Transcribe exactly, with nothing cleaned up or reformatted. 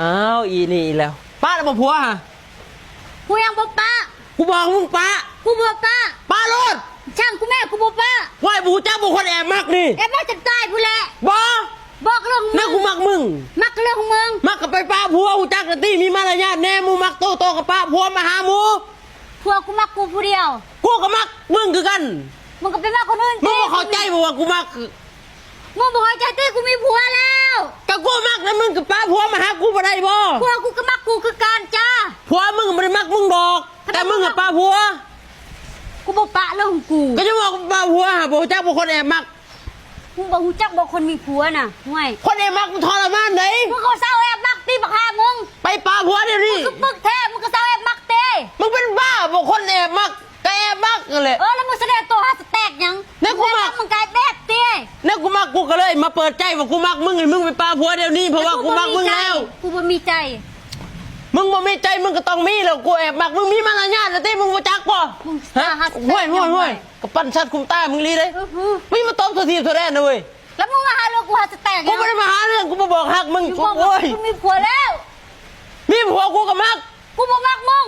อ้าว อีนี่อีกแล้ว ปะแล้วบ่ผัวฮะ กูยังบ่ปะ กูบอกมึงปะ กูบ่ปะ ปะโลด ช่างกูแม่ กูบ่ปะ ห้วย บ่ฮู้จักบ่คนแอบมักนี่ แอบมักจนตายพู้นแหละ บ่ บอกเรื่องมึง นั่นกูมักมึง มักเรื่องของมึง มักก็ไปปะผัว ฮู้จักหน้าตี้ มีมารยาทแน่ หมู่มักโต โตก็ปะผัวมาหาหมู่ ผัวกูมักกูผู้เดียว กูก็มักมึงคือกัน มึงก็ไปมักคนอื่น มึงบ่เข้าใจบ่ว่ากูมัก มึงบ่เข้าใจติ กูมีผัวแล้ว ก็กูมักนะ มึงก็ปะผัวมาหากูบ่ได้บ่ ผัวกูก็มักกูคือกันจ้า ผัวมึงบ่ได้มักมึงดอก แต่มึงอะปะผัว กูบ่ปะเรื่องของกู ก็จะบอกปะผัวหาบ่จักบ่คนแอบมัก มึงบ่ฮู้จักบ่คนมีผัวน่ะ ห้วย คนแอบมักมันทรมานเด้ มึงก็เซาแอบมักติ บักห่ามึง ไปปะผัวเดี๋ยวนี้ มึงคือปึกแท้ มึงก็เซาแอบมักติ มึงเป็นบ้าบ่ คนแอบมัก ก็แอบมักนั่นแหละ เออ แล้วมึงแสดงตัวหาสแต็กหยัง เนี่ยกูมัก มึงกลายแบบติ เนี่ยกูมัก กูก็เลยมาเปิดใจว่ากูมักมึง ให้มึงไปปะผัวเดี๋ยวนี้ เพราะว่ากูมักมึงแล้ว กูบ่มีใจ มึงบ่มีใจ มึงก็ต้องมีแล้ว กูแอบมัก มึงมีมารยาทนะติ มึงบ่จักบ่ มึง ฮะ หาสแต็ก ห้วย ห้วย หยัง ห้วย ก็ปั้นสัตว์คุมตามึงลีเลย อื้อหือ มึงมาตบตัวทีบตัวแดนนะเว้ย แล้วมึงมาหาเรื่องกูหาสแต็กหยัง กูบ่ได้มาหาเรื่อง กูมาบอกฮักมึง มึงบอก โอ้ย มึงมีผัวแล้ว มีผัวกูก็มัก กูบ่มักมึง